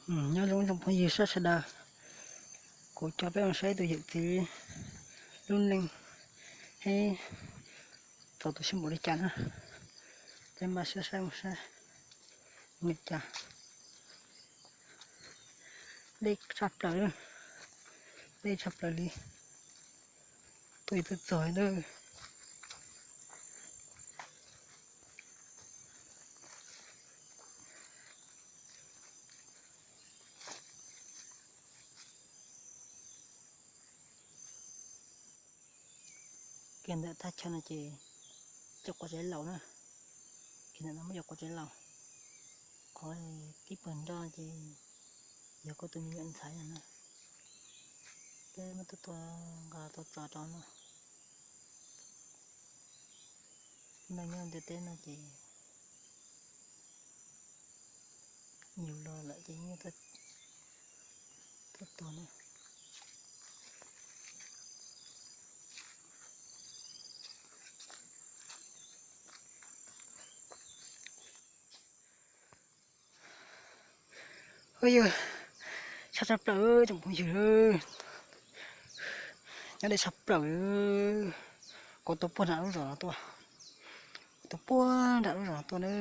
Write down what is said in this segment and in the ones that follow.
Nyob zoo tsoom phooj ywg sawv daws, kuv coj peb mus saib tus yawm txiv lub neej, hib txog tus sib npaum li cas na. Peb mam sawv saib mus saib li cas. Deb tshaj plaws, deb tshaj plaws li. Tuaj twb txog na. Kiag ntawm thaj chaw no ces cov quav tsev laus na. Kiag ntawm no muaj cov quav tsev laus. Qhov tib pawg nroj ces yog kuv tus me nyuam ntxhais na. Peb muab tuaj tua nqa tua tso rau no. Neeg nyob ntiaj teb no ces yus los lawm ces yeej tuaj tua na. Yog tshaj tshaj plaws tsoom phooj ywg, nyob deb tshaj plaws. Kuv tuaj puag nram lub zos no tuaj, kuv tuaj puag nram lub zos no tuaj na.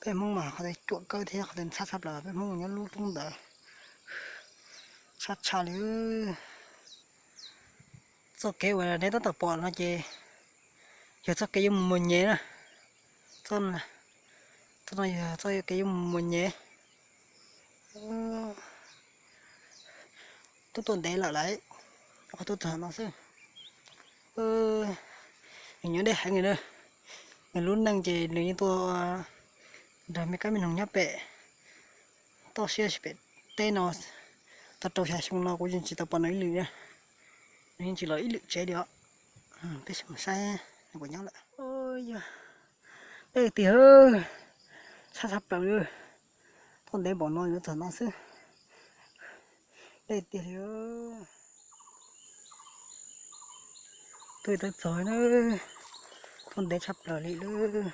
Peb Hmoob mas qhov tias cuam kawg thiab qhov tias ntxhab tshaj plaws, peb Hmoob nyob lub roob ntawd tshaj tshaj li. Txoj kev uas nej tab tom pom no ces yog txoj kev yuav mus Muas Nyem na. Txoj no yog txoj kev yuav mus Muas Nyem. Twb tuaj ntev lawm lauj, qhov tuaj txog no xwb. Nws nyob deb heev li na. Nws lub neej ces nws yeej tuaj nrog me kab me noog nyob pem toj siab pem teb no tau rau xya xyoo no kuv yeej tsis tau pom nws ib lwm na. Nws yeej tsis los ib lwm tsev li os. Peb sim mus saib nws puas nyob lawm. Yog deb tiag, tshaj tshaj plaws li. Tuaj ntev npaum no yuav txog no xwb. Deb tiag li. Twb twb txog na, tuaj ntev tshaj plaws li lawm.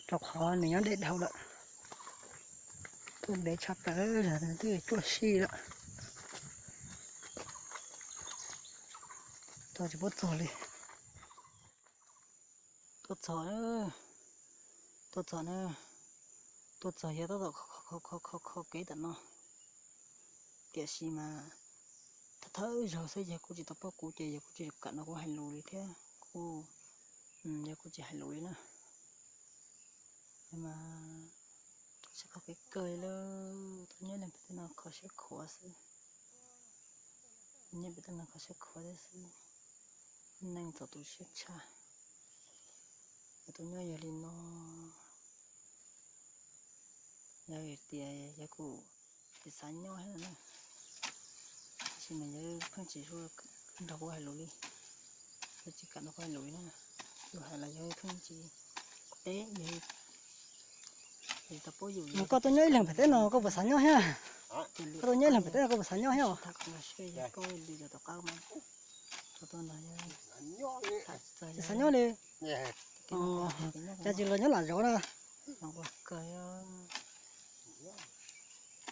Rau qhov nws nyob deb dhau lawm. Tuaj ntev tshaj plaws, twb cuaj sij lawm. Txog tsis paub txog li. Tuaj txog, tuaj txog na, tuaj txog yog tab tom kho kho kev tam no. Tiam sis mas thawj thawj zaug xwb yog kuj tsis tau paub kuv ces yog kuj tsis kam no kuv hais lus li thiab kuj, yog kuj tsis hais lus li na. Mas tuaj sib kho kev kawg li, tuaj nyob li pem tej no kho siab khuav xwb. Nyob pem tej no kho siab khuav thiab xwb. Neej txom tu siab tshaj. Yog tuaj nyob yog li no, yog tias yog kuj tsis xav nyob thiab no na, tab sis mas yog pheej tsis nrog kuv hais lus li, yog tsis kam nrog kuv hais lus li na, yus hais los yog pheej tsis teb, yus tsis tau paub yus. Koj tuaj nyob ib leeg pem teb no koj puas xav nyob thiab? Koj tuaj nyob ib leeg pem teb no koj puas xav nyob thiab? Tsis xav nyob li. Cas tsis los nyob lam zov na?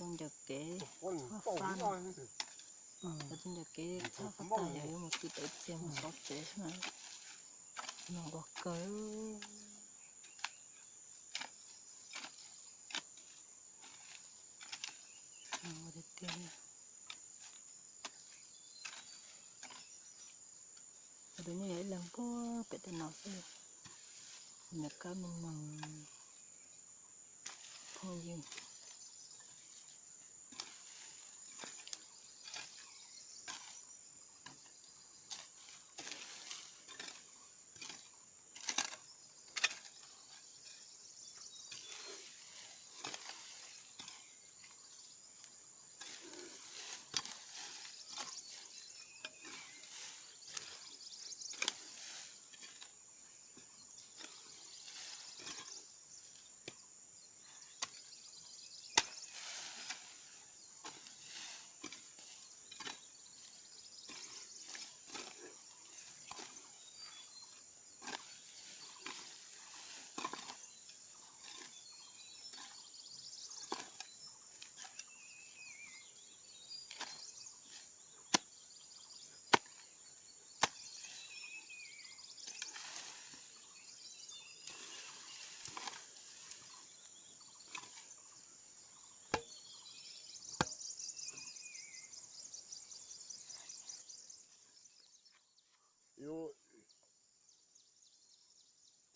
Tus ncaws kev fab, tus ncaws kev txhob fab tag yog yuav mus tw tawv txiag mus xov tsev xwb na. Nquag kawg. Tiag tiag. Tus nyob yog ib leeg puag pem tej no xwb. Nws kab me noog phooj ywg.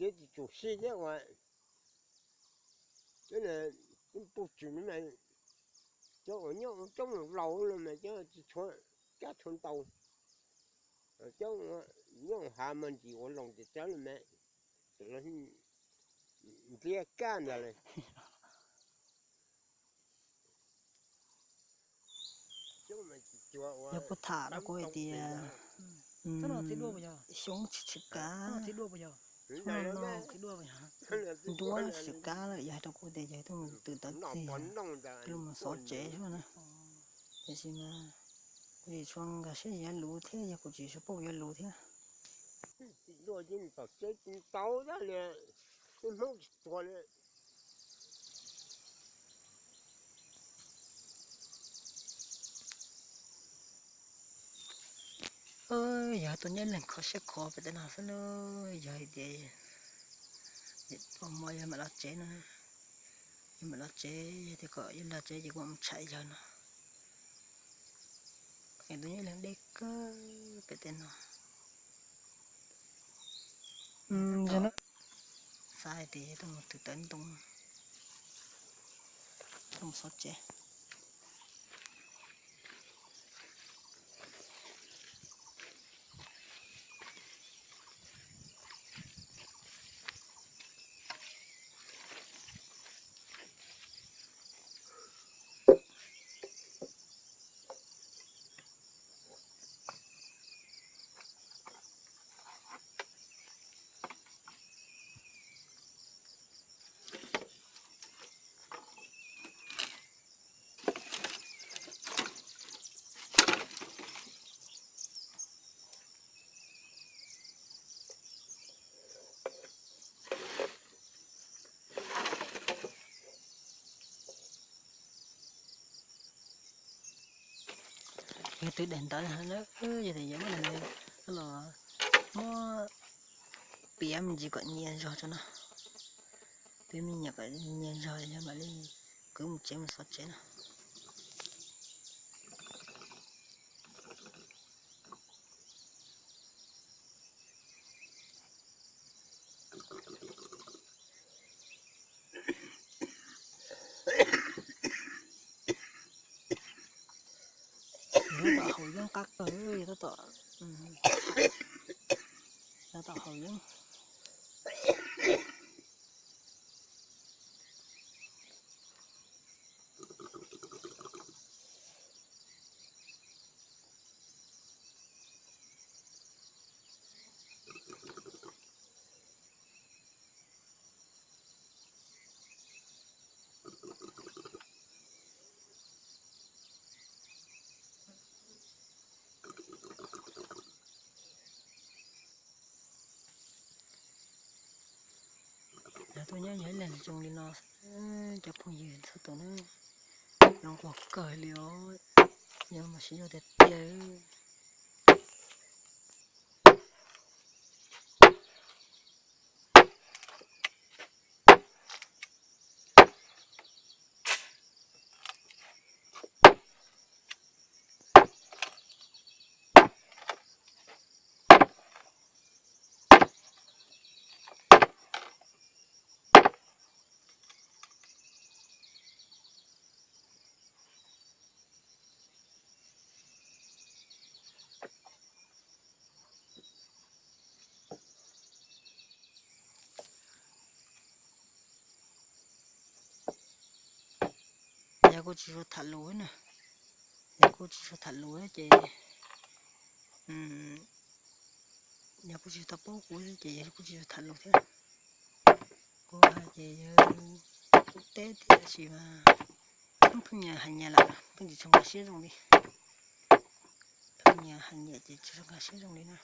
Tsis tsum sib thiab uas, cov pug tswm no mas, cov uas nyob ua coob laus no mas cov tsis tshua kab tshua ntau, cov nyob hav mas ntsis ua laus tes tsawb no mas, ntxiab kab ntag lawm. Yog kuv tham rau kuv hais tias xyoob tsis tshwm kab, nruab tsis tshwm kab lawm, yog hais rau kuv tias yog tuaj mus twm tawv txig, tuaj mus xov tsev xwb na. Tiam sis mas kuv tsis tshua nkag siab yuav luv thiab, yog kuv tsis tshua paub yuav luv thiab. Yog tuaj nyob leeg kho siab kho pem tej no xwb na, yog hais tias ua hmo yog mam los tsev no, yog mam los tsev, yog tias kom yog los tsev ces kuv mam tsham yawg no. Es tuaj nyob leeg deb kawg pem tej no. Xav hais tias tuaj mus twm tawv ntoo, tuaj mus xov tsev. Yog twb daim ntawv na, yog tias yuav muab daim ntawv los muab piav me ntsis kom nyias zog tso no. Piav me nyuam kom nyias zog yog mam li kwv mus tsev mus xov tsev no. Yog tab tom haus yeeb qab kawg, yog tab tom, yog tab tom haus yeeb. Yog tuaj nyob yog ib leeg zoo li no, cov phooj ywg txhua tus na, zoo nquag kawg li os, yog mas siv zog tiag tiag. Yog kuj tsis tshua tham lus na, yog kuj tsis tshua tham lus ces, yog kuj tsis tau paub kuv ces yog kuj tsis tshua tham lus thiab. Kuv ces yog kuv teb tiam sis mas pheej nyias hais nyias lawm, pheej tsis tshua nkag siab zoo li. Pheej nyias hais nyias ces tsis tshua nkag siab zoo li na.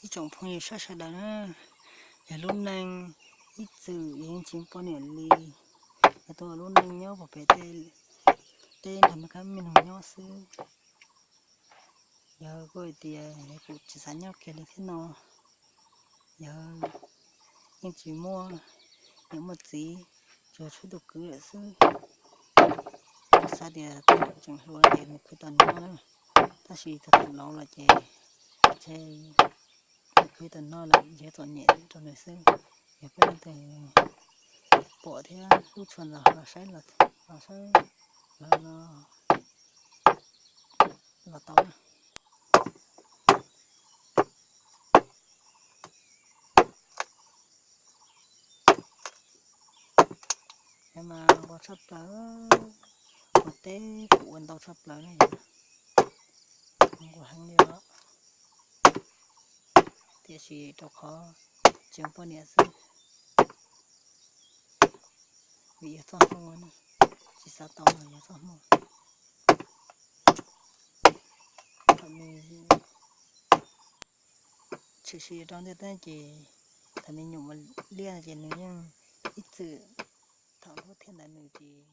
Ib tsoom phooj ywg sawv daws na, yog lub neej Ib txwm yeej tsis muaj poj niam li, yog tuaj ua lub neej nyob puag pem tej nrog me kab me noog nyob xwb. Yog kuj hais tias yog kuv tsis xav nyob kiag li thiab no, yog yeej tsis muaj niam muaj txiv, tsuas tshuav tus kwv lawm xwb. Xav tias tseem hluas ces nws khwv tau noj na, tab sis thaum laus lawm ces nws khwv tau noj lawm, ntshe txom nyem rau nws xwb. Yog peb leej twg pom thiab hlub tshua los saib, los saib, los, los tau na. Mas nqos tshaj plaws, ua teb kuj ua ntau tshaj plaws na yom, nqos heev li os. Tiam sis rau qhov tsis muaj poj niam xwb, vim yog txoj hmoo, tsis xav tau los yog txoj hmoo. Thaum me tshwm sim rau ntiaj teb ces thaum me nyuam mus liaj ces nws yeej ib txwm, thaum hlub thiab ntawd nws ces